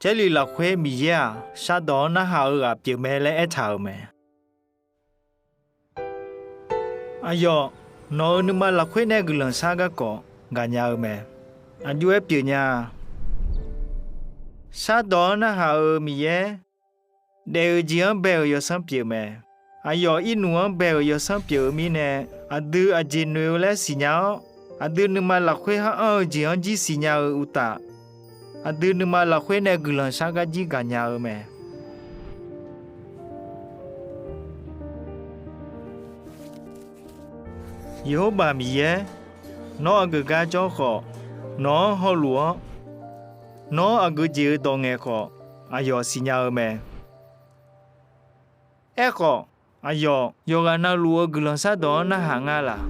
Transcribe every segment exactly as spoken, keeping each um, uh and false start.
Jarlif lafkhoer Miqyaer-aq, shardawq-anr narhaq-eu ghaq pyeuf mae laer aertaq-euq mae. Aqyawf, nawq-euq nuima lafkhoer nae guiqlanq shar garkawv gaqnya-eu mae. Aqjox-aer pyeufnya-a? Shardawq-anr narhaq-euq Miqyaer, daef-eu jeq-anr bae-euq yawsanr pyeuf mae. Aqyawf irnuf-anr bae-euq yawsanr pyeuf-eu mirnae, aqdui aqjeq noeq-eu laer siqnya-awr, aqdui nuima lafkhoer har anr-eu jeq-anr jir siqnya-eu uqtaf, aqdui nuima lafkhoer nae guiqlanq shar gar jir gaqnya-eu mae. Yeqhorbaq Miqyaer, nawr aqgeu gar jawr khawf, nawq-anr hawluf-awr, nawr aqgeu jeq-eu dawq ngaeq khawf, aqyawf siqnya-eu mae. Aerkhawf, aqyawf yawqghaq navluf-eu guiqlanq shardawq-anr narhaq nga laq?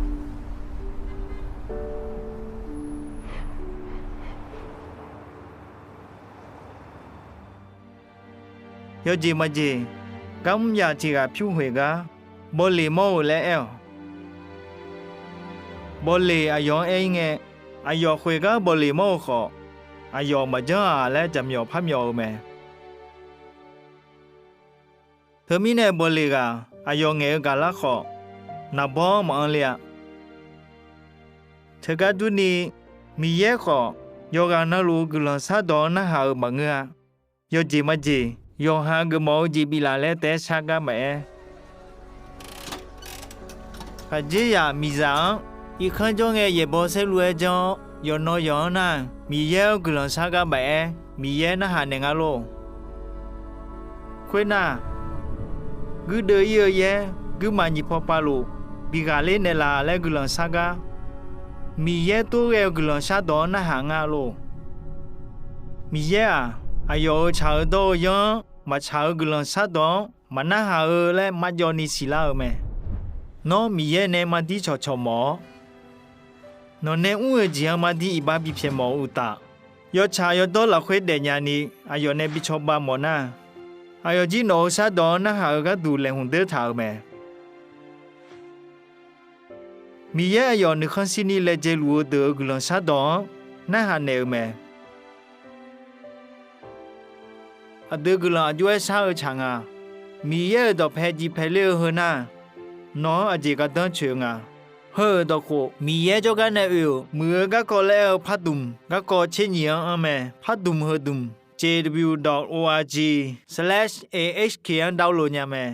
Yawjeq maqjeq, garmr yaf tiq ghaq pyur khoeq gar, bawleq mawr-eu laer aer-awq. Bawleq aqyawf-anr aer-ir ngae, aqyawf khoeq gar bawleq mawr-eu khawf, aqyawf maqjanr-aq laer jaqmyawf parmyawf-eu mae. Teumirnae bawleq ghaq aqyawf ngaeq-eu gaqlar khawf, naqbawr-anr maqanr le-a. Teugar durni, Miqyaer khawf, yawqghaq navluf-eu guiqlanq shardawq-anr narhaq-eu maqngeur-a. Yawjeq maqjeq, yawqha geufmawf-eu jeq biflaf laer taef-aer shar gar maqaer, khaqdzerzaq miqzaq-anr irkanr jawr ngae yaeqbawq saerlu-aer janr-awr, yawqnan yawq-anr nar, Miqyaer-anr guiqlanq shar gar maqaer, Miqyaer narhaq naeq nga lor. Khoernar, guirdeuv ir-eu yaer guirmaf nyiq paw pavluf bighaq ler naeqlaf laer guiqlanq shar gar, Miqyaer tov ghae-eu guiqlanq shardawq-anr narhaq nga lor. Miqyaer-aq, aqyawf-euq tsaq-eu dawr-eu yanr-anr maqtsaq-eu guiqlanq shardawq-anr maqnarhaq-eu laer marjawv ni siqlar-eu mae. Nawr Miqyaer nae mardir cawqcawq mawf-awr, nawq nae mr-eu jeq-anr mardir iqbax bipyaeq mawf-eu uqtaf, yawtsaq yawdawr lafkhoer daefnya ni aqyawf nae bi cawba mawf nar, aqyawf jir nawq-euq shardawq-anr narhaq-eu gharduq laeqhmq deur taq-euq mae. Miqyaer aqyawf nuikhanr shirni laejae luf-eu deuq-euq guiqlanq shardawq-anr narhaq naeq-euq mae. Aqdui guiqlanq aqjox-aer shar-eu tsaq nga. Miqyaer-euq dawqpae jivpae ler-eu heu nar, nawq-anr aqjeq gardanr tsoeq-eu nga. Heu-euq dawqkhof Miqyaer jawrgar nae oe-euq muiq-eu garkawv laer aer-eu pardmq garkawv tser nyiq-anr anr mae. Pardmq heudmq jw.org/ahk-anr download nya mae.